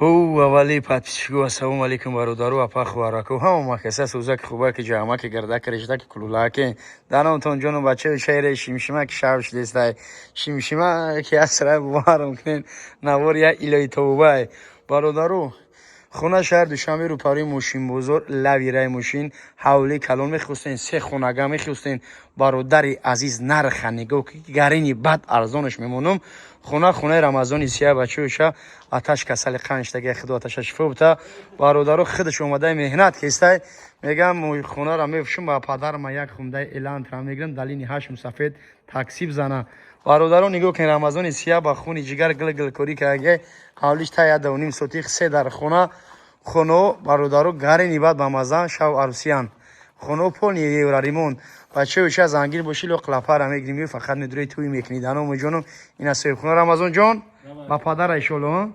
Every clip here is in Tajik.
Аввали подписчику, ассалому алайкум, бародару, апа, хуараку, ҳама каса сӯзаки, хубаки, ҷамаки, гардаки, рештаки, кулулаки, даномтон, ҷону бачаи шайре шимшимаки шав шидестай, шимшимаки асра боварам кунен, навор я илои тобай. Бародару, хона шаҳр Душанбе, рӯпарои мошинбозор, лави рай мошин, ҳавли калон мехостен, се хонага мехостен. Бародари азиз, нарха нигоҳ, гарини бад арзонаш мемонам. Хона хонаи Рамазони сия, бачаоша, аташ касали қанштаги, худо аташа шифо бута. Бародаро, худаш омадаи, меҳнат кестай, мегам, хонара мефушум, ба падарма як хундаи Элантра мегирам, далини ҳашм сафед таксиб зана. Бародаро, нигоҳ кунед, Рамазони сия ба хуни ҷигар гил гилкорӣ кардаги, ҳавлиш та 1.5 сотих, се дар хона. Хоно, бародаро, гарини бад ба маза, шав арӯсиян. Хоно полный евроремонт. Бачаоша, зангир боши, ло клапара мегирим, фақат медурои туй мекунӣ. Даному ҷону, ина соҳибхона Рамазон ҷон ба падара, ишоло.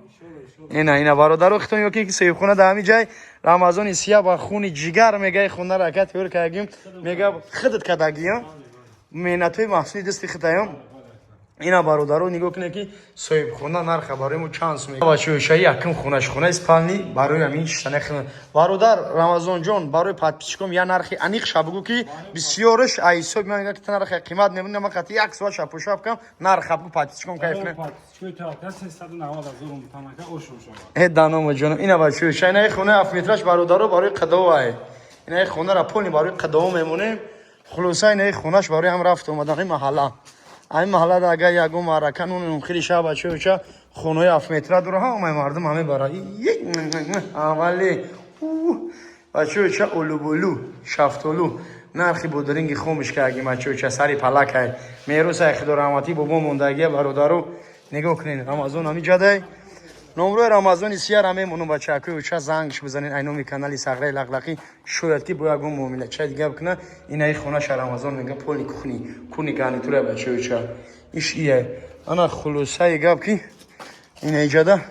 Ина, бародаро, хитон ёки ки соҳибхона дар ҳамин ҷай Рамазони сия ба хуни ҷигар мегаи, хонара ака тӯр кардагим, мега, худат кардагиям, меҳнатҳои маҳсули дасти хитаём. Ина, бародаро, нигоҳ кунед, ки соҳибхона нарха барои мо чанд сум. Бачаошаи, якум хонаш, хонаи спальный, барои ҳамин шиштане. Бародар Рамазонҷон, барои подписчиком я нархи аниқ ша бугӯ, ки бисёрш ай ҳисоби ман мега, ки нархи қимат мемонӣ, ман қати як соат шапу шап кам, нарха бугӯ, подписчиком кайф не. Э, данома ҷоном, ина, бачаоша, инаи хонаи 7 метраш, бародаро, барои қадовай. Инаи хонара полный барои қадово мемонем. Хулоса, инаи хонаш барои ҳам рафт омадан маҳалла. Ҳамин маҳаллада агар ягон маърака, нуну хели шаб, бачаоча, хонаҳои 7 метра дура, ҳамаи мардум ҳаме бара. Аввале, бачаоча, олуболу, шафтолу, нархи бодринги хомиш кардагим, бачаоча, сари палакай, меросай худо раҳматӣ бобо мондагия. Бародару, нигоҳ кунед, Рамазон ҳами ҷадай. Номрои Рамазони сияра мемонум, бачаакои уча, зангш бизанед айноми канали Сағраи Лақлақӣ, шояд ки бо ягон муомилачаи дига бикуна. Инаи хонаша Рамазон мега, полный кухни, кухни гарнитура, бачаи уча, иш ия. Ана, хулосаи гап, ки ина иҷада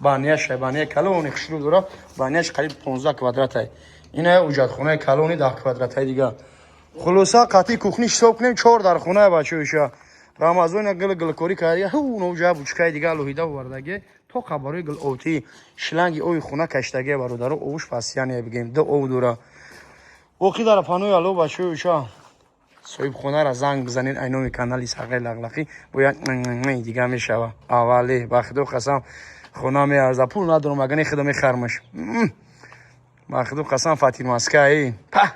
баняша, баняи калони хушрӯ дора, баняш қариб 15 квадратай. Ина уҷатхонаи калони 10 квадратаи дига. Хулоса, қатъи кухни ҳисоб кунем, чор дар хонаи, бачаи уча. Рамазон гил гилкорӣ карда, ҳу ноҷа бучкаи дига алоҳида овардаги, то хабарои гил отӣ, шланги ови хона каштаги, бародаро, овуш пасияне бигем, ду ов дора. Боқӣ дар панои ало, бачаи уча, соҳибхонара занг бизанед айноми канали Сағраи Лақлақӣ, бояд дига мешава. Аввале, ба худо қасам, хона меарза, пул надорам, агар не худо мехармаш. Ба худо қасам, фатир Москва, э па,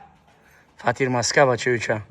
фатир Москва, бачаи уча.